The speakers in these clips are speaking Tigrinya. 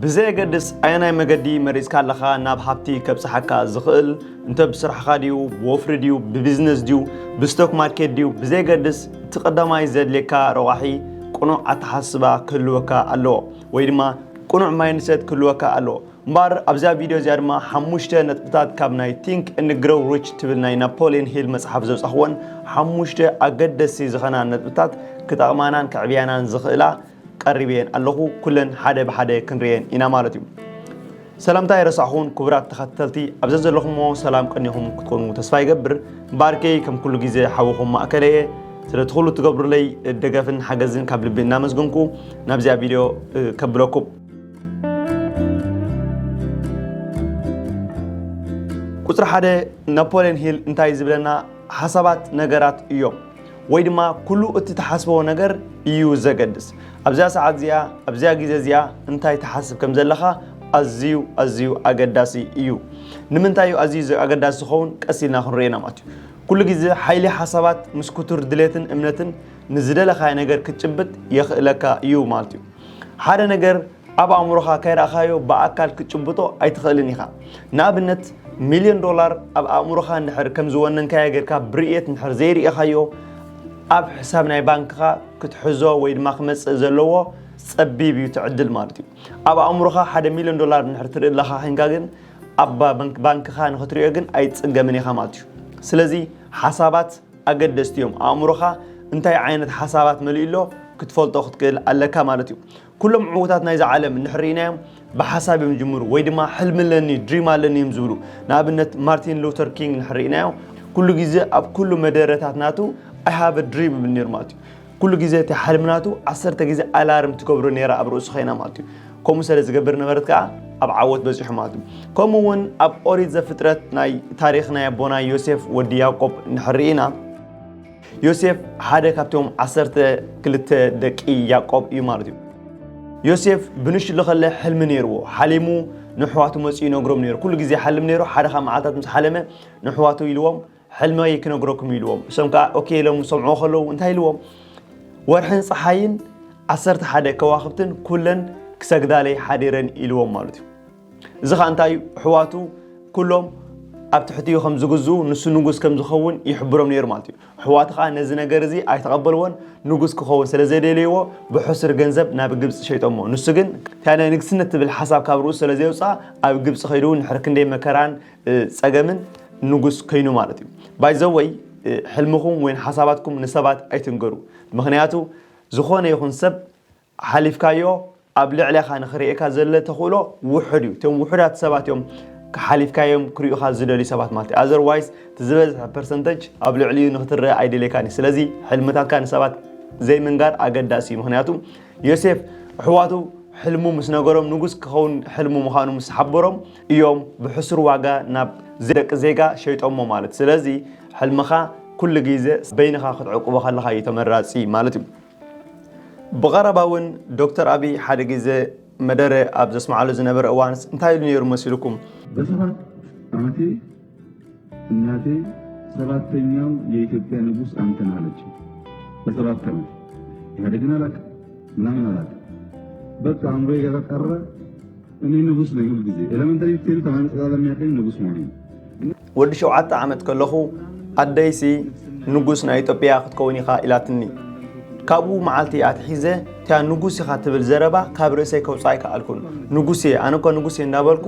ብዘየገድስ ኣየናይ መገዲ መሪጽካ ኣለኻ ናብ ሃብቲ ከብጽሓካ ዝኽእል፣ እንተ ብስራሕኻ ድዩ፣ ብወፍሪ ድዩ፣ ብቢዝነስ ድዩ፣ ብስቶክ ማርኬት ድዩ፣ ብዘየገድስ እቲ ቀዳማይ ዘድልየካ ረቋሒ ቅኑዕ ኣተሓስባ ክህልወካ ኣለዎ፣ ወይ ድማ ቅኑዕ ማይንድሰት ክህልወካ ኣለዎ። እምበኣር ኣብዛ ቪድዮ እዚኣ ድማ ሓሙሽተ ነጥብታት ካብ ናይ Think and Grow Rich ትብል ናይ ናፖልዮን ሂል መጽሓፍ ዘውጻኽወን ሓሙሽተ ኣገደስቲ ዝኾና ነጥብታት ክጠቕማናን ከዕብያናን ዝኽእላ ቀሪበየን ኣለኹ። ኩለን ሓደ ብሓደ ክንርእየን ኢና ማለት እዩ። ሰላምታ ኣይረሳዕኹን ክቡራት ተኸታተልቲ፣ ኣብዘን ዘለኹሞ ሰላም ቀኒኹም ክትኮኑ ተስፋ ይገብር። እምበኣርከይ ከም ኩሉ ግዜ ሓውኹም ማእከለ እየ። ስለቲ ኩሉ ትገብሩለይ ደገፍን ሓገዝን ካብ ልቢ እናመስገንኩ ናብዚኣ ቪድዮ፣ እ፣ ከብለኩም። ቁጽሪ ሓደ፣ ናፖልዮን ሂል እንታይ ዝብለና? ሓሳባት ነገራት እዮም፣ ወይ ድማ ኩሉ እቲ ትሓስቦ ነገር እዩ ዘገድስ። ኣብዚኣ ሰዓት እዚኣ፣ ኣብዚኣ ግዜ እዚኣ እንታይ ትሓስብ ከም ዘለኻ ኣዝዩ፣ ኣዝዩ ኣገዳሲ እዩ። ንምንታይ እዩ ኣዝዩ ዘ-፣ ኣገዳሲ ዝኸውን? ቀስ ኢልና ክንርእየና ማለት እዩ። ኩሉ ግዜ ሓይሊ ሓሳባት ምስ ክቱር ድሌትን እምነትን ንዝደለኻዮ ነገር ክትጭብጥ የኽእለካ እዩ ማለት እዩ። ሓደ ነገር ኣብ ኣእምሮኻ ከይረኣኻዮ ብኣካል ክትጭብጦ ኣይትኽእልን ኢኻ። ንኣብነት፣ ሚልዮን ዶላር ኣብ ኣእምሮኻ እንድሕር ከም ዝወነንካዮ ጌርካ ብርእየት እንድሕር ዘይርኢኻዮ፣ ኣብ ሕሳብ ናይ ባንክኻ ክትሕዞ ወይ ድማ ክመጽእ ዘለዎ ጸቢብ እዩ እቲ ዕድል ማለት እዩ። ኣብ ኣእምሮኻ ሓደ ሚልዮን ዶላር እንድሕር ትርኢ ኣለኻ ዄንካ ግን፣ ኣብ ባንክ-፣ ባንክኻ ንኽትርእዮ ግን ኣይትጽገምን ኢኻ ማለት እዩ። ስለዚ ሓሳባት ኣገደስቲ እዮም። ኣእምሮኻ እንታይ ዓይነት ሓሳባት መሊኡ ኣሎ ክትፈልጦ ክትክእል ኣለካ ማለት እዩ። ኩሎም ዕዉታት ናይዛ ዓለም እንድሕር ርኢናዮም ብሓሳብ እዮም ዝጅምሩ፣ ወይ ድማ ሕልሚ ኣለኒ፣ ድሪም ኣለኒ እዮም ዝብሉ። ንኣብነት ማርቲን ሉተር ኪንግ እንድሕር ርኢናዮ፣ ኩሉ ግዜ ኣብ ኩሉ መደረታት ናቱ I have a dream ይብል ነይሩ ማለት እዩ። ኩሉ ግዜ እቲ ሕልሚ ናቱ ዓሰርተ ግዜ ኣላርም ትገብሮ ነይራ ኣብ ርእሱ ኮይና ማለት እዩ። ከምኡ ስለ ዝገብር ነበረት ከኣ ኣብ ዓወት በጺሑ ማለት እዩ። ከምኡ እውን ኣብ ኦሪት ዘፍጥረት ናይ ታሪኽ ናይ ኣቦና ዮሴፍ ወዲ ያዕቆብ እንድሕር ርኢና፣ ዮሴፍ ሓደ ካብቶም ዓሰርተ ክልተ ደቂ ያዕቆብ እዩ ማለት እዩ። ዮሴፍ ብንሽሉ ከለ ሕልሚ ነይርዎ። ሓሊሙ ንኣሕዋቱ መጺኡ ይነግሮም ነይሩ። ኩሉ ግዜ ይሓልም ነይሩ። ሓደ ካብ መዓልታት ምስ ሓለመ ንኣሕዋቱ ኢልዎም፣ "ሕልመይ ክነግረኩም" ኢልዎም። እሶም ከኣ ኦኬ ኢሎም ዝሰምዕዎ ከለዉ እንታይ ኢልዎም? "ወርሕን ጸሓይን ዓሰርተ ሓደ ከዋኽብትን ኩለን ክሰግዳለይ ሓዲረን" ኢልዎም ማለት እዩ። እዚ ኸኣ እንታይ እዩ? ኣሕዋቱ ኩሎም ኣብ ትሕቲኡ ከም ዝግዝኡ፣ ንሱ ንጉስ ከም ዝኸውን ይሕብሮም ነይሩ ማለት እዩ። ኣሕዋቱ ኸኣ ነዚ ነገር እዚ ኣይተቐበልዎን። ንጉስ ክኸውን ስለ ዘይደለይዎ ብሕሱር ገንዘብ ናብ ግብጺ ሸይጦሞ። ንሱ ግን እታ ናይ ንግስነት ትብል ሓሳብ ካብ ርእሱ ስለ ዘየውጽኣ ኣብ ግብጺ ከይዱ ንድሕሪ ክንደይ መከራን፣ እ፣ ጸገምን ንጉስ ኮይኑ ማለት እዩ። By the way፣ እ፣ ሕልምኹም ወይ ሓሳባትኩም ንሰባት ኣይትንገሩ። ምኽንያቱ ዝኾነ ይኹን ሰብ ሓሊፍካዮ ኣብ ልዕሌኻ ንኽርእየካ ዘለ ተኽእሎ ውሑድ እዩ። እቶም ውሑዳት ሰባት እዮም ሓሊፍካዮም ክርእዩኻ ዝደልዩ ሰባት ማለት እዩ። Otherwise፣ እቲ ዝበዝሐ ፐርሰንተጅ ኣብ ልዕሊኡ ንኽትረአ ኣይደልየካን እዩ። ስለዚ ሕልምታትካ ንሰባት ዘይምንጋር ኣገዳሲ እዩ። ምኽንያቱ ዮሴፍ ኣሕዋቱ ሕልሙ ምስ ነገሮም፣ ንጉስ ክኸውን ሕልሙ ምዃኑ ምስ ሓበሮም እዮም ብሕሱር ዋጋ ናብ ደቂ ዜጋ ሸይጦሞ ማለት። ስለዚ ሕልምኻ ኩሉ ግዜ በይንኻ ክትዕቅቦ ከለኻ እዩ ተመራጺ ማለት እዩ። ብቐረባ እውን ዶክተር ኣቢይ ሓደ ግዜ መደረ ኣብ ዘስምዓሉ ዝነበረ እዋንስ እንታይ ኢሉ ነይሩ መሲልኩም? በሰባት ዓመቴ እናቴ ሰባተኛው የኢትዮጵያ ንጉስ አንተ ነህ አለች። በሰባት ዓመት ኢህአዴግን አላውቅም ምናምን አላውቅም። በቃ አእምሮዬ ጋር ቀረ። እኔ ንጉስ ነኝ። ሁልጊዜ ኤሌመንተሪ ብትሄዱ ተማሪ ጠቅላላ የሚያውቀኝ ንጉስ መሆኔ ነው። ወዲ ሸውዓተ ዓመት ከለኹ ኣደይሲ ንጉስ ናይ ኢትዮጵያ ክትከውን ኢኻ ኢላትኒ። ካብኡ መዓልቲ ኣትሒዘ እታ ንጉስ ኢኻ ትብል ዘረባ ካብ ርእሰይ ከውፅኣ ኣይከኣልኩን። ንጉስ እየ፣ ኣነ እኮ ንጉስ እየ እንዳበልኩ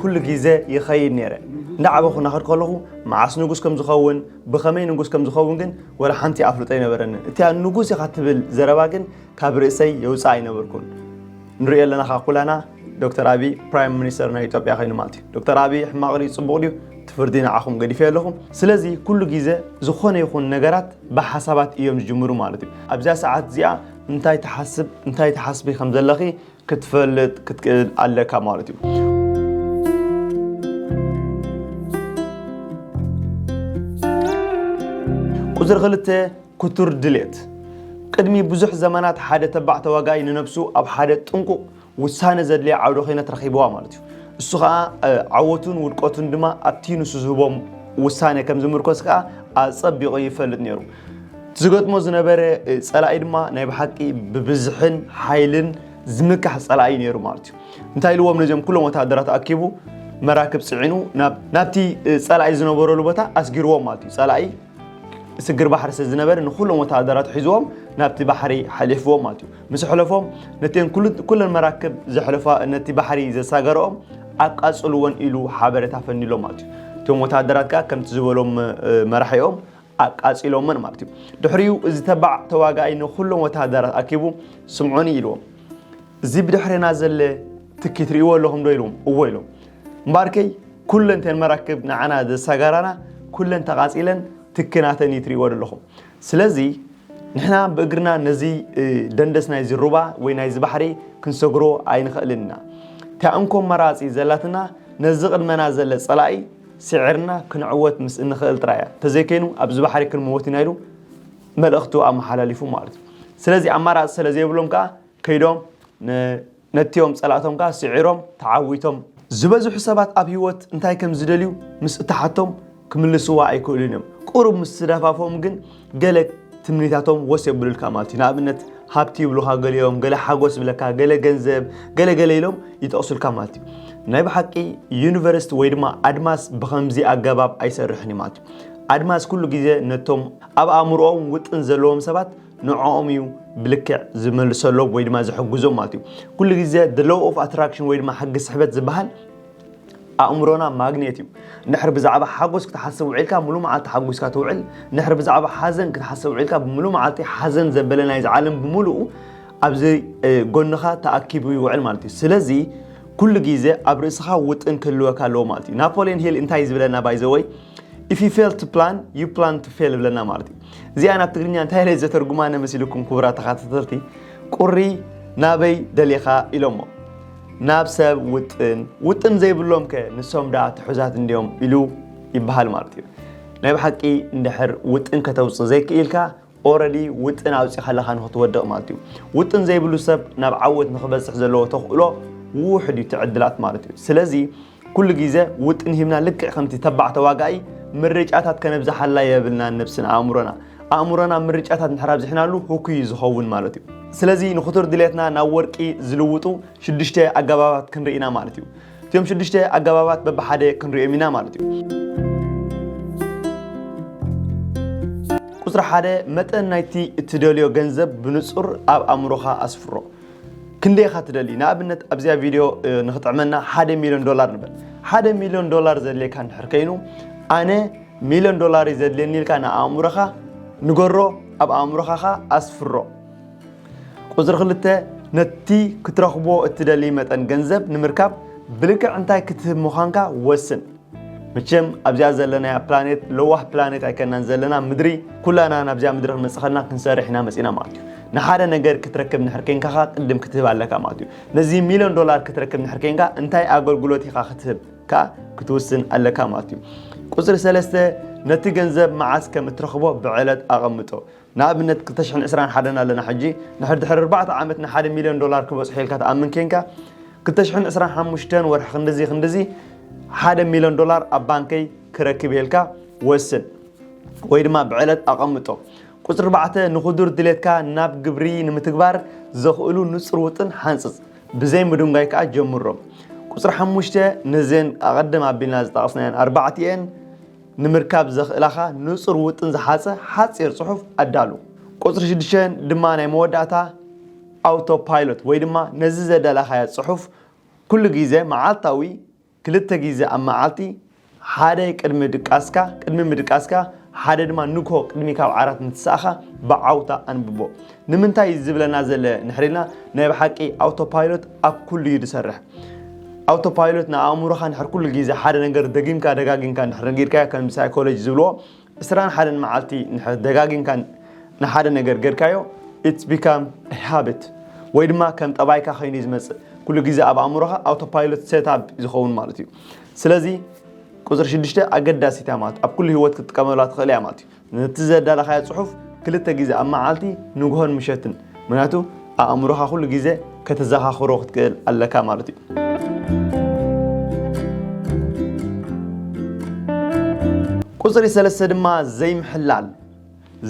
ኩሉ ግዜ ይኸይድ ነይረ። እንዳዓበኹ እናኸድኩ ከለኹ መዓስ ንጉስ ከም ዝኸውን፣ ብኸመይ ንጉስ ከም ዝኸውን ግን ወላ ሓንቲ ኣፍልጦ ኣይነበረንን። እታ ንጉስ ኢኻ ትብል ዘረባ ግን ካብ ርእሰይ የውፅኣ ኣይነበርኩን። ንሪኦ ኣለና ኸዓ ኩላና ዶክተር ኣቢ ፕራይም ሚኒስተር ናይ ኢትዮጵያ ኮይኑ ማለት እዩ። ዶክተር ኣቢ ሕማቕ ድዩ ፅቡቕ ድዩ? እቲ ፍርዲ ንዓኹም ገዲፈ ኣለኹም። ስለዚ ኩሉ ግዜ ዝኾነ ይኹን ነገራት ብሓሳባት እዮም ዝጅምሩ ማለት እዩ። ኣብዚኣ ሰዓት እዚኣ እንታይ ትሓስብ፣ እንታይ ትሓስቢ ከም ዘለኺ ክትፈልጥ ክትክእል ኣለካ ማለት እዩ። ቁፅሪ ክልተ፣ ክቱር ድሌት። ቅድሚ ብዙሕ ዘመናት ሓደ ተባዕ ተዋጋኢ ንነብሱ ኣብ ሓደ ጥንቁቕ ውሳነ ዘድልያ ዓውደ ኲናት ረኺብዋ ማለት እዩ። እሱ ኸዓ፣ እ፣ ዓወቱን ውድቀቱን ድማ ኣብቲ ንሱ ዝህቦም ውሳነ ከም ዝምርኮስ ከኣ ኣጸቢቑ ይፈልጥ ነይሩ። ዝገጥሞ ዝነበረ፣ እ፣ ጸላኢ ድማ ናይ ብሓቂ ብብዝሕን ሓይልን ዝምካሕ ጸላኢ ነይሩ ማለት እዩ። እንታይ ኢልዎም ነዚኦም ኩሎም ወተሃደራት ኣኪቡ መራክብ ጽዒኑ ናብ ናብቲ ጸላኢ ዝነበረሉ ቦታ ኣስጊርዎም ማለት እዩ። ጸላኢ ስግር ባሕሪ ስለ ዝነበረ ንኩሎም ወተሃደራት ሒዝዎም ናብቲ ባሕሪ ሓሊፍዎም ማለት እዩ። ምስ ኣሕለፎም ነተን ኩሉ- ኩለን መራክብ ዘሕለፋ ነቲ ባሕሪ ዘሳገረኦም ኣቃጽልወን ኢሉ ሓበሬታ ፈኒሎም ማለት እዩ። እቶም ወተሃደራት ከዓ ከምቲ ዝበሎም መራሒኦም ኣቃጺሎመን ማለት እዩ። ድሕሪኡ እዚ ተባዕ ተዋጋኣይ ንኹሎም ወተሃደራት ኣኪቡ ስምዑኒ ኢልዎም። እዚ ብድሕሬና ዘለ ትኪ ትርእይዎ ኣለኹም ዶ ኢልዎም። እዎ ኢሎም። እምበኣርከይ ኩለንተን መራክብ ንዓና ዘሳጋራና ኩለን ተቓጺለን ትኪ ናተን እዩ ትርእይዎ ዘለኹም። ስለዚ ንሕና ብእግርና ነዚ ደንደስ ናይዚ ሩባ ወይ ናይዚ ባሕሪ ክንሰግሮ ኣይንኽእልን ኢና። እታ እንኮ መራጺ ዘላትና ነዚ ቅድመና ዘለ ጸላኢ ስዒርና ክንዕወት ምስ እንኽእል ጥራይ እያ። እንተዘይከይኑ ኣብዚ ባሕሪ ክንመወት ኢና ኢሉ መልእኽቱ ኣመሓላሊፉ ማለት እዩ። ስለዚ ኣማራጺ ስለ ዘይብሎም ከኣ ከይዶም ን- ነቲኦም ጸላእቶም ከኣ ስዒሮም ተዓዊቶም። ዝበዝሑ ሰባት ኣብ ህይወት እንታይ ከም ዝደልዩ ምስ እተሓቶም ክምልስዋ ኣይክእሉን እዮም። ቁሩብ ምስ ተደፋፍኦም ግን ገለ ትምኒታቶም ወስ የብሉልካ ማለት እዩ። ንኣብነት ሃብቲ ይብሉኻ ገሊኦም፣ ገለ ሓጎስ ይብለካ፣ ገለ ገንዘብ፣ ገለ ገለ ኢሎም ይጠቕሱልካ ማለት እዩ። ናይ ብሓቂ ዩኒቨርስቲ ወይ ድማ ኣድማስ ብኸምዚ ኣገባብ ኣይሰርሕን እዩ ማለት እዩ። ኣድማስ ኩሉ ግዜ ነቶም ኣብ ኣእምሮኦም ውጥን ዘለዎም ሰባት ንዕኦም እዩ ብልክዕ ዝመልሰሎም ወይ ድማ ዝሕግዞም ማለት እዩ። ኩሉ ግዜ the law of attraction ወይ ድማ ሕጊ ስሕበት ዝበሃል ኣእምሮና ማግኔት እዩ። እንድሕር ብዛዕባ ሓጎስ ክትሓስብ ውዒልካ ሙሉ መዓልቲ ሓጒስካ ትውዕል። እንድሕር ብዛዕባ ሓዘን ክትሓስብ ውዒልካ ብሙሉ መዓልቲ ሓዘን ዘበለ ናይዚ ዓለም ብምሉኡ ኣብዚ ጎንኻ ተኣኪቡ ይውዕል ማለት እዩ። ስለዚ ኩሉ ግዜ ኣብ ርእስኻ ውጥን ክህልወካ ኣለዎ ማለት እዩ። ናፖሊዮን ሂል እንታይ እዩ ዝብለና ባይዘወይ if you fail to plan you plan to fail ይብለና ማለት እዩ። እዚኣ ናብ ትግርኛ እንታይ ኢለ ዘተርጉማ ነመሲልኩም ክቡራት ተኸታተልቲ፣ ቁሪ ናበይ ደሊኻ ኢሎሞ ናብ ሰብ ውጥን፣ ውጥን ዘይብሎም ከ ንሶም ደኣ ትሑዛት እንዲዮም ኢሉ ይበሃል ማለት እዩ። ናይ ብሓቂ እንድሕር ውጥን ከተውፅእ ዘይክኢልካ ኦረዲ ውጥን ኣውፂኻ ኣለኻ ንክትወድቕ ማለት እዩ። ውጥን ዘይብሉ ሰብ ናብ ዓወት ንክበፅሕ ዘለዎ ተኽእሎ ውሑድ እዩ፣ እቲ ዕድላት ማለት እዩ። ስለዚ ኩሉ ግዜ ውጥን ሂብና ልክዕ ከምቲ ተባዕ ተዋጋኢ ምርጫታት ከነብዝሓላ የብልናን ነብስን ኣእምሮና። ኣእምሮና ምርጫታት እንድሕር ኣብዚሕናሉ ህኩይ እዩ ዝኸውን ማለት እዩ። ስለዚ ንክቱር ድሌትና ናብ ወርቂ ዝልውጡ ሽዱሽተ ኣገባባት ክንርኢ ኢና ማለት እዩ። እቲኦም ሽዱሽተ ኣገባባት በብሓደ ክንሪኦም ኢና ማለት እዩ። ቁፅሪ ሓደ፣ መጠን ናይቲ እትደልዮ ገንዘብ ብንፁር ኣብ ኣእምሮኻ ኣስፍሮ። ክንደይ ኢኻ ትደሊ? ንኣብነት ኣብዚኣ ቪድዮ ንክጥዕመና ሓደ ሚልዮን ዶላር ንበል። ሓደ ሚልዮን ዶላር ዘድልየካ እንድሕር ከይኑ ኣነ ሚልዮን ዶላር እዩ ዘድልየኒ ኢልካ ንኣእምሮኻ ንገሮ፣ ኣብ ኣእምሮኻ ኸኣ ኣስፍሮ። ቁፅሪ ክልተ፣ ነቲ ክትረኽቦ እትደሊ መጠን ገንዘብ ንምርካብ ብልክዕ እንታይ ክትህብ ምዃንካ ወስን። መቸም ኣብዚኣ ዘለናያ ፕላኔት ለዋህ ፕላኔት ኣይከናን ዘለና፣ ምድሪ ኩላና ናብዚኣ ምድሪ ክንመፅእ ከለና ክንሰርሕ ኢና መፂና ማለት እዩ። ንሓደ ነገር ክትረክብ ንሕር ከይንካ ኸዓ ቅድም ክትህብ ኣለካ ማለት እዩ። ነዚ ሚልዮን ዶላር ክትረክብ ንሕር ከይንካ እንታይ ኣገልግሎት ኢኻ ክትህብ ከኣ ክትውስን ኣለካ ማለት እዩ። ቁፅሪ ሰለስተ፣ ነቲ ገንዘብ መዓስ ከም እትረኽቦ ብዕለት ኣቐምጦ። ንኣብነት ክልተ ሽሕን ዕስራን ሓደን ኣለና ሕጂ፣ ንድሕሪ ኣርባዕተ ዓመት ንሓደ ሚልዮን ዶላር ክበፅሖ ኢልካ ትኣምን ከይንካ ክልተ ሽሕን ዕስራን ሓሙሽተን ወርሒ ክንድዚ ክንድዚ ሓደ ሚልዮን ዶላር ኣብ ባንከይ ክረክብ ኢልካ ወስን ወይ ድማ ብዕለት ኣቐምጦ። ቁፅሪ ኣርባዕተ፣ ንኽዱር ድሌትካ ናብ ግብሪ ንምትግባር ዘኽእሉ ንፁር ውጥን ሓንፅፅ፣ ብዘይ ምድንጓይ ከዓ ጀምሮ። ቁፅሪ ሓሙሽተ፣ ነዘን ኣቐድም ኣቢልና ዝጠቐስናየን ኣርባዕቲኤን ንምርካብ ዘኽእላኻ ንፁር ውጥን ዝሓፀ ሓፂር ፅሑፍ ኣዳሉ። ቁፅሪ ሽዱሽተ ድማ ናይ መወዳእታ ኣውቶ ፓይሎት ወይ ድማ ነዚ ዘዳላኻዮ ፅሑፍ ኩሉ ግዜ መዓልታዊ ክልተ ግዜ ኣብ መዓልቲ ሓደ ቅድሚ ድቃስካ ቅድሚ ምድቃስካ ሓደ ድማ ንግሆ ቅድሚ ካብ ዓራት ምትሳእኻ ብዓውታ ኣንብቦ። ንምንታይ እዩ ዝብለና ዘለ ንሕሪልና ናይ ብሓቂ ኣውቶ ፓይሎት ኣብ ኩሉ እዩ ዝሰርሕ። ኣውቶ ፓይሎት ንኣእምሮኻ ንሕር ኩሉ ግዜ ሓደ ነገር ደጊምካ ደጋጊምካ ንሕር ነጊርካዮ ከም ሳይኮሎጂ ዝብልዎ ዕስራን ሓደን መዓልቲ ንድሕር ደጋጊምካ ንሓደ ነገር ገርካዮ it's become a habit ወይ ድማ ከም ጠባይካ ኮይኑ እዩ ዝመፅእ። ኩሉ ግዜ ኣብ ኣእምሮኻ ኣውቶፓይሎት ሴት ኣፕ ዝኸውን ማለት እዩ። ስለዚ ቁፅሪ ሽዱሽተ ኣገዳሲት እያ ማለት ኣብ ኩሉ ህይወት ክትጥቀመላ ትኽእል እያ ማለት እዩ። ነቲ ዘዳለኻዮ ፅሑፍ ክልተ ግዜ ኣብ መዓልቲ ንግሆን ምሸትን ምክንያቱ ኣእምሮኻ ኩሉ ግዜ ከተዘኻኽሮ ክትክእል ኣለካ ማለት እዩ። ቁፅሪ ሰለስተ ድማ ዘይምሕላል።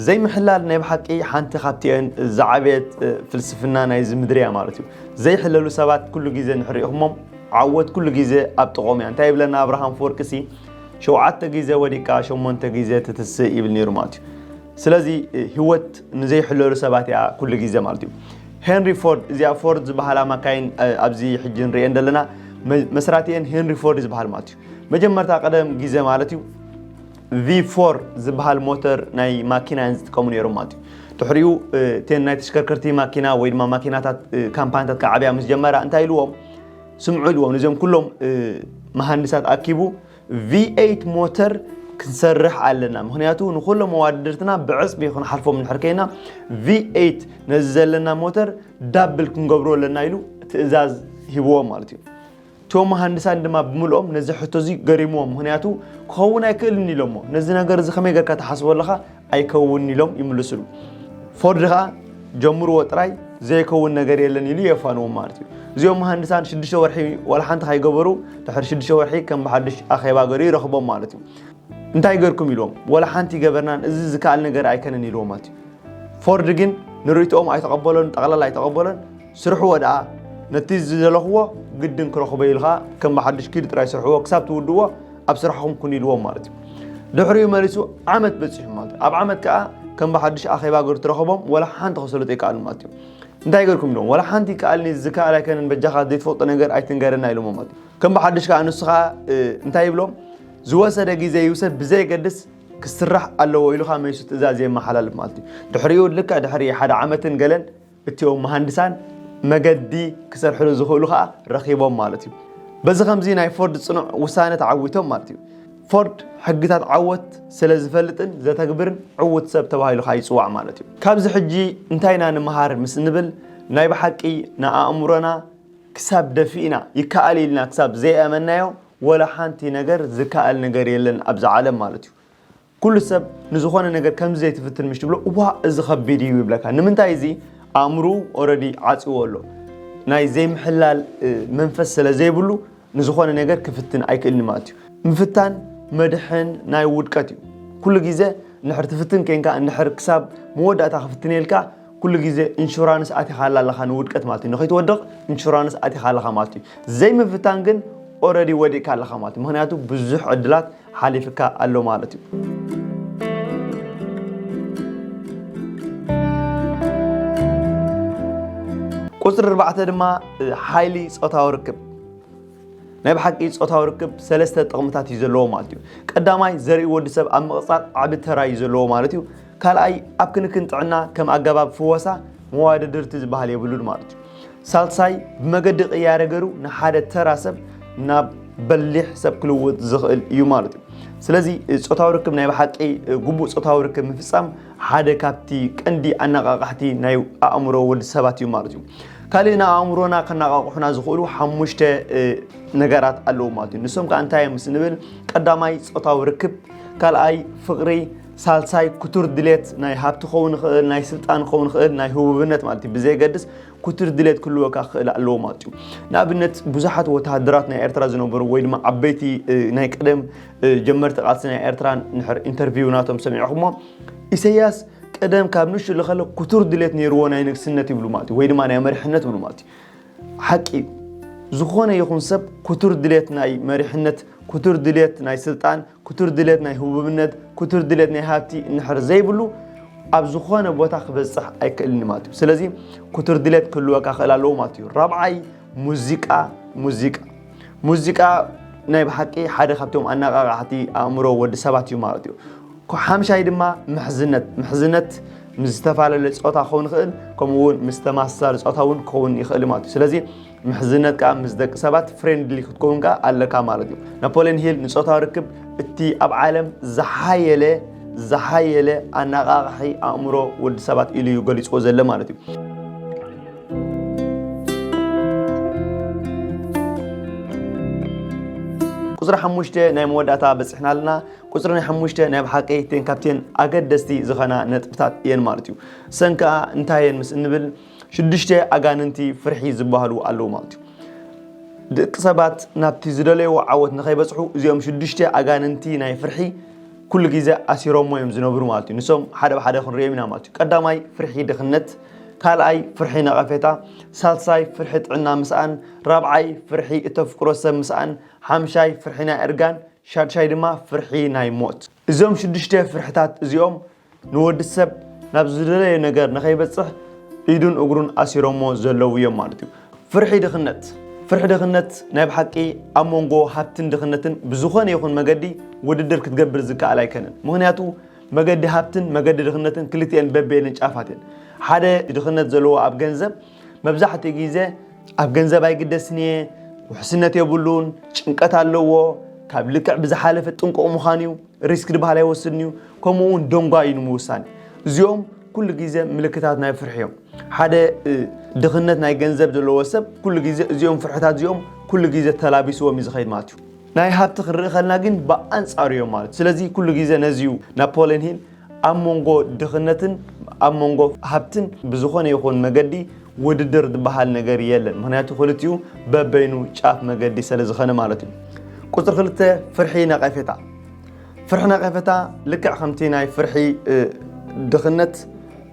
ዘይምሕላል ናይ ብሓቂ ሓንቲ ካብቲአን ዝዓበየት ፍልስፍና ናይዚ ምድሪ እያ ማለት እዩ። ዘይሕለሉ ሰባት ኩሉ ግዜ ንሕሪእኹሞም፣ ዓወት ኩሉ ግዜ ኣብ ጥቕኦም እያ። እንታይ ይብለና ኣብርሃም ኣፈወርቂ ሲ፣ ሸውዓተ ግዜ ወዲቃ ሸሞንተ ግዜ ትትስእ ይብል ነይሩ ማለት እዩ። ስለዚ ህይወት ንዘይሕለሉ ሰባት እያ ኩሉ ግዜ ማለት እዩ። ሄንሪ ፎርድ፣ እዚኣ ፎርድ ዝበሃላ ማካይን ኣብዚ ሕጂ ንሪኤን ዘለና መስራቲአን ሄንሪ ፎርድ ዝበሃል ማለት እዩ። መጀመርታ ቀደም ግዜ ማለት እዩ ቪ ፎር ዝበሃል ሞተር ናይ ማኪና እዮም ዝጥቀሙ ነይሮም ማለት እዩ። ድሕሪኡ እተን ናይ ተሽከርከርቲ ማኪና ወይ ድማ ማኪናታት ካምፓኒታት ክዓብያ ምስ ጀመራ እንታይ ኢልዎም? ስምዑ ኢልዎም። ነዚኦም ኩሎም መሃንድሳት ኣኪቡ ቪ ኤይት ሞተር ክንሰርሕ ኣለና፣ ምክንያቱ ንኩሎም መዋድድርትና ብዕፅቢ ክንሓልፎም እንድሕር ከይና ቪ ኤይት ነዚ ዘለና ሞተር ዳብል ክንገብሮ ኣለና ኢሉ ትእዛዝ ሂብዎም ማለት እዩ። እቶም መሃንድሳን ድማ ብምልኦም ነዚ ሕቶ እዚ ገሪምዎም፣ ምክንያቱ ክኸውን ኣይክእልን ኢሎሞ። ነዚ ነገር እዚ ከመይ ጌርካ ትሓስቦ ኣለኻ? ኣይከውንን ኢሎም ይምልስሉ። ፎርድ ከዓ ጀምርዎ ጥራይ ዘይከውን ነገር የለን ኢሉ የፋንዎም ማለት እዩ። እዚኦም መሃንድሳን ሽዱሽተ ወርሒ ዋላ ሓንቲ ከይገበሩ ድሕሪ ሽዱሽተ ወርሒ ከም ብሓድሽ ኣኼባ ገሩ ይረኽቦም ማለት እዩ። እንታይ ገርኩም ኢልዎም፣ ዋላ ሓንቲ ገበርናን እዚ ዝከኣል ነገር ኣይከነን ኢልዎም ማለት እዩ። ፎርድ ግን ንርእይትኦም ኣይተቐበሎን፣ ጠቕላላ ኣይተቐበሎን። ስርሕዎ ደኣ፣ ነቲ ዝደለኽዎ ግድን ክረኽቦ ኢልካ ከም ብሓድሽ ኪዱ ጥራይ ስርሕዎ ክሳብ ትውድዎ ኣብ ስራሕኹም ኩኑ ኢልዎም ማለት እዩ። ድሕሪኡ መሊሱ ዓመት በፂሑ ማለት እዩ። ኣብ ዓመት ከዓ ከም ብሓድሽ ኣኼባ ገሩ ትረኸቦም፣ ዋላ ሓንቲ ከሰልጡ ኣይከኣሉ ማለት እዩ። እንታይ ገርኩም ኢልዎም፣ ዋላ ሓንቲ ይከኣልኒ ዝከኣል ኣይከነን፣ በጃኻ ዘይትፈልጦ ነገር ኣይትንገረና ኢሎሞ ማለት እዩ። ከም ብሓድሽ ከዓ ንሱ ከዓ እንታይ ይብሎም፣ ዝወሰደ ግዜ ይውሰድ ብዘየገድስ ክስራሕ ኣለዎ ኢሉ ከዓ መሊሱ ትእዛዝ የመሓላልፍ ማለት እዩ። ድሕሪኡ ልክዕ ድሕሪ ሓደ ዓመትን ገለን እቲኦም መሃንድሳን መገዲ ክሰርሕሉ ዝኽእሉ ከዓ ረኺቦም ማለት እዩ። በዚ ከምዚ ናይ ፎርድ ፅኑዕ ውሳነ ተዓዊቶም ማለት እዩ። ፎርድ ሕግታት ዓወት ስለ ዝፈልጥን ዘተግብርን ዕዉት ሰብ ተባሂሉ ከዓ ይፅዋዕ ማለት እዩ። ካብዚ ሕጂ እንታይ ኢና ንምሃር ምስ እንብል ናይ ብሓቂ ንኣእምሮና ክሳብ ደፊእና ይከኣል ኢልና ክሳብ ዘይኣመናዮ ወላ ሓንቲ ነገር ዝከኣል ነገር የለን ኣብዚ ዓለም ማለት እዩ። ኩሉ ሰብ ንዝኾነ ነገር ከምዚ ዘይትፍትን ምሽ ትብሎ፣ እዋ እዚ ከቢድ እዩ ይብለካ። ንምንታይ እዚ ኣእምሩ ኦረዲ ዓፅዎ ኣሎ። ናይ ዘይምሕላል መንፈስ ስለ ዘይብሉ ንዝኾነ ነገር ክፍትን ኣይክእልን ማለት እዩ። ምፍታን መድሕን ናይ ውድቀት እዩ። ኩሉ ግዜ እንድሕር ትፍትን ከይንካ እንድሕር ክሳብ መወዳእታ ክፍትን የልካ ኩሉ ግዜ ኢንሹራንስ ኣቲኻ ኣላ ኣለኻ ንውድቀት ማለት እዩ። ንኸይትወድቕ ኢንሹራንስ ኣቲኻ ኣለኻ ማለት እዩ። ዘይምፍታን ግን ኦረዲ ወዲእካ ኣለኻ ማለት እዩ። ምክንያቱ ብዙሕ ዕድላት ሓሊፍካ ኣሎ ማለት እዩ። ቁፅሪ ኣርባዕተ ድማ ሓይሊ ፆታዊ ርክብ። ናይ ብሓቂ ፆታዊ ርክብ ሰለስተ ጥቕምታት እዩ ዘለዎ ማለት እዩ። ቀዳማይ ዘርኢ ወዲ ሰብ ኣብ ምቕፃር ዓቢ ተራ እዩ ዘለዎ ማለት እዩ። ካልኣይ ኣብ ክንክን ጥዕና ከም ኣገባብ ፍወሳ መዋደድርቲ ዝበሃል የብሉን ማለት እዩ። ሳልሳይ ብመገዲ ቅያረ ገሩ ንሓደ ተራ ሰብ ናብ በሊሕ ሰብ ክልውጥ ዝኽእል እዩ ማለት እዩ። ስለዚ ፆታዊ ርክብ ናይ ብሓቂ ግቡእ ፆታዊ ርክብ ምፍፃም ሓደ ካብቲ ቀንዲ ኣነቓቓሕቲ ናይ ኣእምሮ ወዲ ሰባት እዩ ማለት እዩ። ካልእ ንኣእምሮና ከነቓቕሑና ዝኽእሉ ሓሙሽተ ነገራት ኣለዉ ማለት እዩ። ንሶም ከዓ እንታይ እዮም ምስ ንብል ቀዳማይ ፆታዊ ርክብ፣ ካልኣይ ፍቕሪ፣ ሳልሳይ ክቱር ድሌት ናይ ሃብቲ ክኸውን ይኽእል፣ ናይ ስልጣን ክኸውን ይኽእል፣ ናይ ህቡብነት ማለት እዩ። ብዘየገድስ ክቱር ድሌት ክህልወካ ክኽእል ኣለዎ ማለት እዩ። ንኣብነት ብዙሓት ወተሃደራት ናይ ኤርትራ ዝነበሩ ወይ ድማ ዓበይቲ ናይ ቀደም ጀመርቲ ቃልሲ ናይ ኤርትራ ንድሕር ኢንተርቪው ናቶም ሰሚዕኹሞ ኢሰያስ ቀደም ካብ ንእሽቱ ከሎ ክቱር ድሌት ነይርዎ ናይ ንግስነት ይብሉ ማለት እዩ፣ ወይ ድማ ናይ መሪሕነት ይብሉ ማለት እዩ። ሓቂ እዩ። ዝኾነ ይኹን ሰብ ክቱር ድሌት ናይ መሪሕነት፣ ክቱር ድሌት ናይ ስልጣን፣ ክቱር ድሌት ናይ ህቡብነት፣ ክቱር ድሌት ናይ ሃብቲ እንድሕር ዘይብሉ ኣብ ዝኾነ ቦታ ክበፅሕ ኣይክእልን ማለት እዩ። ስለዚ ክቱር ድሌት ክህልወካ ክእል ኣለዎ ማለት እዩ። ራብዓይ ሙዚቃ፣ ሙዚቃ ሙዚቃ ናይ ብሓቂ ሓደ ካብቶም ኣነቓቓሕቲ ኣእምሮ ወዲ ሰባት እዩ ማለት እዩ። ሓምሻይ ድማ ምሕዝነት፣ ምሕዝነት ምስ ዝተፈላለየ ፆታ ክኸውን ይኽእል፣ ከምኡ እውን ምስ ተመሳሳሊ ፆታ እውን ክኸውን ይኽእል ማለት እዩ። ስለዚ ምሕዝነት ከዓ ምስ ደቂ ሰባት ፍሬንድሊ ክትከውን ከዓ ኣለካ ማለት እዩ። ናፖሊዮን ሂል ንፆታዊ ርክብ እቲ ኣብ ዓለም ዝሓየለ ዝሓየለ ኣነቓቓሒ ኣእምሮ ወዲ ሰባት ኢሉ እዩ ገሊፅዎ ዘሎ ማለት እዩ። ቁፅሪ ሓሙሽተ ናይ መወዳእታ በፂሕና ኣለና። ቁፅሪ ናይ ሓሙሽተ ናይ ብሓቂ እተን ካብተን ኣገደስቲ ዝኾና ነጥብታት እየን ማለት እዩ። እሰን ከዓ እንታይ እየን ምስ እንብል ሽዱሽተ ኣጋንንቲ ፍርሒ ዝበሃሉ ኣለዉ ማለት እዩ። ደቂ ሰባት ናብቲ ዝደለይዎ ዓወት ንኸይበፅሑ እዚኦም ሽዱሽተ ኣጋንንቲ ናይ ፍርሒ ኩሉ ግዜ ኣሲሮሞ እዮም ዝነብሩ ማለት እዩ። ንሶም ሓደ ብሓደ ክንሪኦም ኢና ማለት እዩ። ቀዳማይ ፍርሒ ድኽነት፣ ካልኣይ ፍርሒ ነቐፌታ፣ ሳልሳይ ፍርሒ ጥዕና ምስኣን፣ ራብዓይ ፍርሒ እተፍቅሮ ሰብ ምስኣን፣ ሓምሻይ ፍርሒ ናይ እርጋን፣ ሻድሻይ ድማ ፍርሒ ናይ ሞት። እዞም ሽዱሽተ ፍርሕታት እዚኦም ንወዲ ሰብ ናብ ዝደለዮ ነገር ንኸይበጽሕ ኢዱን እግሩን ኣሲሮሞ ዘለዉ እዮም ማለት እዩ። ፍርሒ ድኽነት። ፍርሒ ድኽነት ናይ ብሓቂ ኣብ መንጎ ሃብትን ድኽነትን ብዝኾነ ይኹን መገዲ ውድድር ክትገብር ዝከኣል ኣይከነን። ምኽንያቱ መገዲ ሃብትን መገዲ ድኽነትን ክልቲኤን በበየንን ጫፋት እየን። ሓደ ድኽነት ዘለዎ ኣብ ገንዘብ መብዛሕትኡ ግዜ ኣብ ገንዘብ ኣይግደስን እየ፣ ውሕስነት የብሉን፣ ጭንቀት ኣለዎ፣ ካብ ልክዕ ብዝሓለፈ ጥንቁቕ ምዃን እዩ፣ ሪስክ ዝበሃል ኣይወስድን እዩ፣ ከምኡ እውን ደንጓ እዩ ንምውሳን። እዚኦም ኩሉ ግዜ ምልክታት ናይ ፍርሒ እዮም። ሓደ ድኽነት ናይ ገንዘብ ዘለዎ ሰብ ኩሉ ግዜ እዚኦም ፍርሕታት እዚኦም ኩሉ ግዜ ተላቢስዎም እዩ ዝኸይድ ማለት እዩ። ናይ ሃብቲ ክንርኢ ከልና ግን ብኣንጻሩ እዮም ማለት እዩ። ስለዚ ኩሉ ግዜ ነዚ እዩ ናፖሊዮን ሂል ኣብ መንጎ ድኽነትን ኣብ መንጎ ሃብትን ብዝኾነ ይኹን መገዲ ውድድር ዝበሃል ነገር የለን። ምኽንያቱ ክልቲኡ በበይኑ ጫፍ መገዲ ስለ ዝኾነ ማለት እዩ። ቁፅሪ ክልተ፣ ፍርሒ ነቐፌታ። ፍርሒ ነቐፌታ ልክዕ ከምቲ ናይ ፍርሒ ድኽነት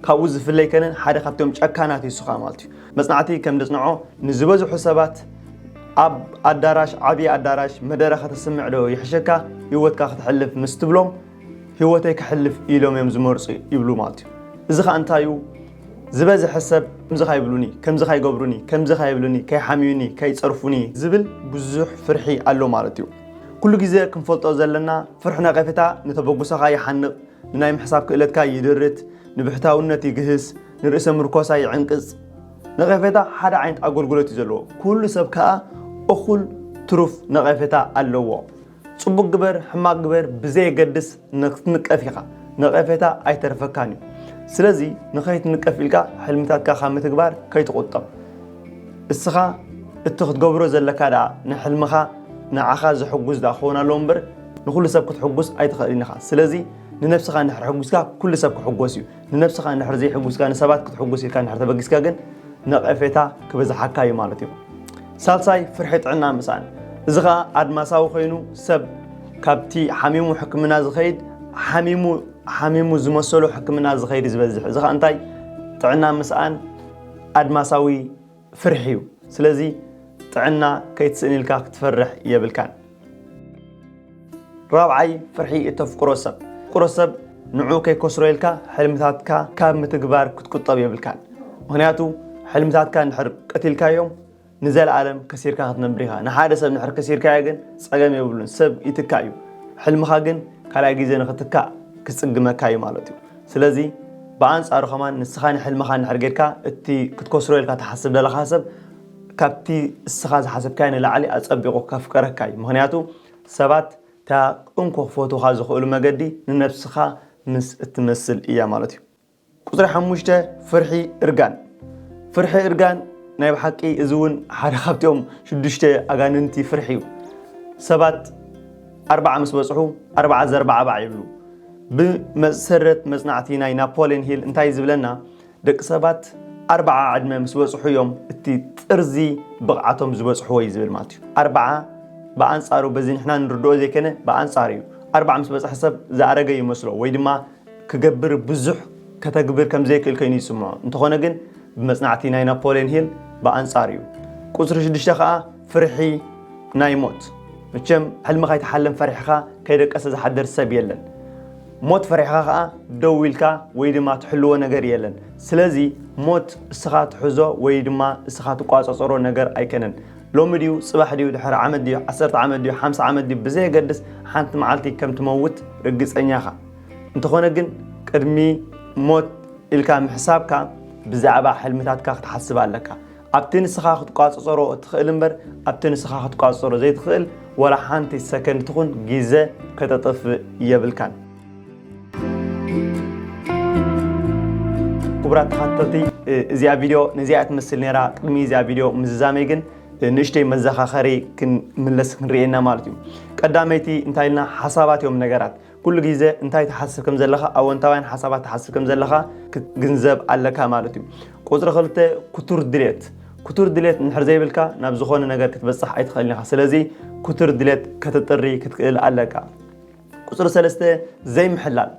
ካብኡ ዝፍለይ ከነን ሓደ ካብቶም ጨካናት ይስኻ ማለት እዩ። መፅናዕቲ ከም ደፅንዖ ንዝበዝሑ ሰባት ኣብ ኣዳራሽ፣ ዓብዪ ኣዳራሽ መደረ ከተስምዕ ዶ ይሕሸካ ህይወትካ ክትሕልፍ ምስ ትብሎም ህይወተይ ክሕልፍ ኢሎም እዮም ዝመርፁ ይብሉ ማለት እዩ። እዚ ኸዓ እንታይ እዩ? ዝበዝሐ ሰብ ከምዚ ካይብሉኒ፣ ከምዚ ካይገብሩኒ፣ ከምዚ ካይብሉኒ፣ ከይሓምዩኒ፣ ከይፀርፉኒ ዝብል ብዙሕ ፍርሒ ኣሎ ማለት እዩ። ኩሉ ግዜ ክንፈልጦ ዘለና ፍርሒ ነቐፌታ ንተበግሶኻ ይሓንቕ፣ ንናይ ምሕሳብ ክእለትካ ይድርት፣ ንብሕታውነት ይግህስ፣ ንርእሰ ምርኮሳ ይዕንቅጽ። ነቐፌታ ሓደ ዓይነት ኣገልግሎት እዩ ዘለዎ። ኩሉ ሰብ ከኣ እኹል ትሩፍ ነቐፌታ ኣለዎ። ጽቡቕ ግበር፣ ሕማቕ ግበር ብዘየገድስ ንክትንቀፍ ኢኻ። ነቐፌታ ኣይተርፈካን እዩ። ስለዚ ንኸይትንቀፍ ኢልካ ሕልምታትካ ካብ ምትግባር ከይትቑጠብ። እስኻ እቲ ክትገብሮ ዘለካ ደኣ ንሕልምኻ ንዓኻ ዘሕጉስ ደኣ ክኸውን ኣለዎ እምበር ንኹሉ ሰብ ክትሕጉስ ኣይትኽእልን ኢኻ። ስለዚ ንነብስኻ እንድሕር ሕጉስካ ኩሉ ሰብ ክሕጎስ እዩ። ንነብስኻ እንድሕር ዘይሕጉስካ ንሰባት ክትሕጉስ ኢልካ እንድሕር ተበጊስካ ግን ነቐፌታ ክበዝሓካ እዩ ማለት እዩ። ሳልሳይ ፍርሒ ጥዕና ምስኣን። እዚ ኸኣ ኣድማሳዊ ኮይኑ ሰብ ካብቲ ሓሚሙ ሕክምና ዝኸይድ ሓሚሙ ሓሚሙ ዝመሰሎ ሕክምና ዝኸይድ ዝበዝሕ። እዚ ኸኣ እንታይ ጥዕና ምስኣን ኣድማሳዊ ፍርሒ እዩ። ስለዚ ጥዕና ከይትስእን ኢልካ ክትፈርሕ የብልካን። ራብዓይ ፍርሒ እተፍቅሮ ሰብ። እተፍቅሮ ሰብ ንዑ ከይከስሮ ኢልካ ሕልምታትካ ካብ ምትግባር ክትቁጠብ የብልካን። ምኽንያቱ ሕልምታትካ እንድሕር ቀቲልካዮም ንዘለኣለም ከሲርካ ክትነብር ኢኻ። ንሓደ ሰብ እንድሕር ከሲርካዮ ግን ጸገም የብሉን፣ ሰብ ይትካእ እዩ። ሕልምኻ ግን ካልኣይ ግዜ ንኽትካእ ክጽግመካ እዩ ማለት እዩ። ስለዚ ብኣንጻሩ ከማን ንስኻ ንሕልምኻ እንድሕር ጌርካ እቲ ክትከስሮ ኢልካ ትሓስብ ዘለኻ ሰብ ካብቲ እስኻ ዝሓሰብካ ንላዕሊ ኣጸቢቑ ከፍቅረካ እዩ። ምኽንያቱ ሰባት እታ እንኮ ክፈትውኻ ዝኽእሉ መገዲ ንነብስኻ ምስ እትመስል እያ ማለት እዩ። ቁፅሪ ሓሙሽተ ፍርሒ እርጋን። ፍርሒ እርጋን ናይ ብሓቂ እዚ እውን ሓደ ካብቲኦም ሽዱሽተ ኣጋንንቲ ፍርሒ እዩ። ሰባት ኣርባዓ ምስ በፅሑ ኣርባዓ ዘርባዕባዕ ይብሉ። ብመሰረት መፅናዕቲ ናይ ናፖሊዮን ሂል እንታይ ዝብለና ደቂ ሰባት ኣርባዓ ዕድመ ምስ በፅሑ እዮም እቲ ጥርዚ ብቕዓቶም ዝበፅሕዎ እዩ ዝብል ማለት እዩ። ኣርባዓ ብኣንፃሩ በዚ ንሕና ንርድኦ ዘይኮነ ብኣንፃሩ እዩ። ኣርባዓ ምስ በፅሐ ሰብ ዝኣረገ ይመስሎ ወይ ድማ ክገብር ብዙሕ ከተግብር ከም ዘይክእል ኮይኑ ይስምዖ። እንተኾነ ግን ብመፅናዕቲ ናይ ናፖሊዮን ሂል ብኣንፃር እዩ። ቁፅሪ ሽዱሽተ ከዓ ፍርሒ ናይ ሞት። መቸም ሕልምኻ ኣይትሓልም ፈሪሕኻ ከይደቀሰ ዝሓድር ሰብ የለን። ሞት ፈሪሕኻ ከዓ ደው ኢልካ ወይ ድማ ትሕልዎ ነገር የለን። ስለዚ ሞት እስኻ ትሕዞ ወይ ድማ እስኻ ትቋፀፀሮ ነገር ኣይከነን። ሎሚ ድዩ ፅባሕ ድዩ ድሕሪ ዓመት ድዩ ዓሰርተ ዓመት ድዩ ሓምሳ ዓመት ድዩ ብዘየገድስ ሓንቲ መዓልቲ ከም ትመውት ርግፀኛ ኢኻ። እንተኾነ ግን ቅድሚ ሞት ኢልካ ምሕሳብካ ብዛዕባ ሕልምታትካ ክትሓስብ ኣለካ። ኣብቲ ንስኻ ክትቋፅፀሮ እትኽእል እምበር ኣብቲ ንስኻ ክትቋፅፀሮ ዘይትኽእል ወላ ሓንቲ ሰከንድ ትኹን ግዜ ከተጥፍእ የብልካን። ክቡራት ተኸታተልቲ እዚኣ ቪድዮ ነዚኣ ትመስል ነይራ። ቅድሚ እዚኣ ቪድዮ ምዝዛመይ ግን ንእሽተይ መዘኻኸሪ ክንምለስ ክንርእየና ማለት እዩ። ቀዳመይቲ እንታይ ኢልና ሓሳባት እዮም ነገራት። ኩሉ ግዜ እንታይ ትሓስብ ከም ዘለኻ ኣወንታውያን ሓሳባት ትሓስብ ከም ዘለኻ ክትግንዘብ ኣለካ ማለት እዩ። ቁፅሪ ክልተ ክቱር ድሌት። ክቱር ድሌት እንድሕር ዘይብልካ ናብ ዝኾነ ነገር ክትበፅሕ ኣይትኽእልን ኢኻ። ስለዚ ክቱር ድሌት ከተጥሪ ክትክእል ኣለካ። ቁፅሪ ሰለስተ ዘይምሕላል።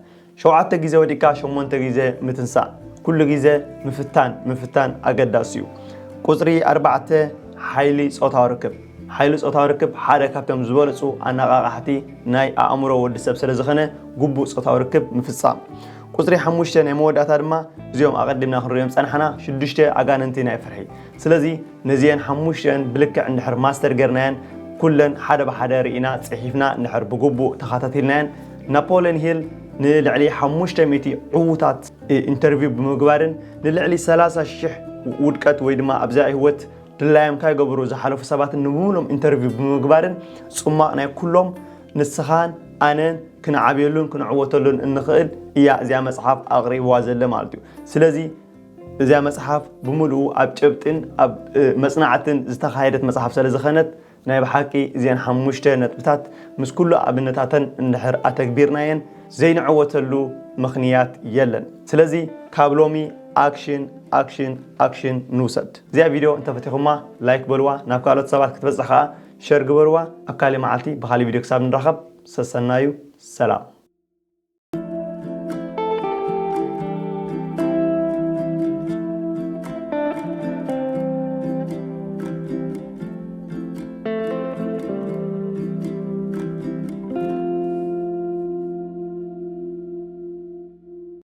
ሸውዓተ ግዜ ወዲቅካ ሸሞንተ ግዜ ምትንሳእ። ኩሉ ግዜ ምፍታን ምፍታን ኣገዳሲ እዩ። ቁፅሪ ኣርባዕተ ሓይሊ ፆታዊ ርክብ። ሓይሊ ፆታዊ ርክብ ሓደ ካብቶም ዝበለፁ ኣነቓቓሕቲ ናይ ኣእምሮ ወዲ ሰብ ስለ ዝኾነ ግቡእ ፆታዊ ርክብ ምፍፃም። ቁፅሪ ሓሙሽተ ናይ መወዳእታ ድማ እዚኦም ኣቐዲምና ክንሪኦም ፀናሕና ሽዱሽተ ኣጋንንቲ ናይ ፍርሒ። ስለዚ ነዚአን ሓሙሽተን ብልክዕ እንድሕር ማስተር ጌርናየን ኩለን ሓደ ብሓደ ርኢና ፅሒፍና እንድሕር ብግቡእ ተኸታቲልናየን ናፖሊዮን ሂል ንልዕሊ ሓሙሽተ ሚእቲ ዕዉታት ኢንተርቪው ብምግባርን ንልዕሊ ሰላሳ ሽሕ ውድቀት ወይ ድማ ኣብዛ ህይወት ድላዮም ካይገብሩ ዝሓለፉ ሰባትን ንምሉም ኢንተርቪው ብምግባርን ጽሟቕ ናይ ኩሎም ንስኻን ኣነን ክንዓብየሉን ክንዕወተሉን እንኽእል እያ እዚኣ መጽሓፍ ኣቕሪብዋ ዘለ ማለት እዩ። ስለዚ እዚኣ መጽሓፍ ብምሉኡ ኣብ ጭብጥን ኣብ መጽናዕትን ዝተኻየደት መጽሓፍ ስለ ዝኾነት ናይ ብሓቂ እዚአን ሓሙሽተ ነጥብታት ምስ ኩሉ ኣብነታተን እንድሕር ኣተግቢርናየን ዘይንዕወተሉ ምኽንያት የለን። ስለዚ ካብ ሎሚ ኣክሽን ኣክሽን ኣክሽን ንውሰድ። እዚኣ ቪድዮ እንተፈቲኹማ ላይክ በልዋ፣ ናብ ካልኦት ሰባት ክትበፅሕ ከዓ ሸር ግበርዋ። ኣብ ካሊእ መዓልቲ ብካሊእ ቪድዮ ክሳብ ንራኸብ ሰሰናዩ። ሰላም።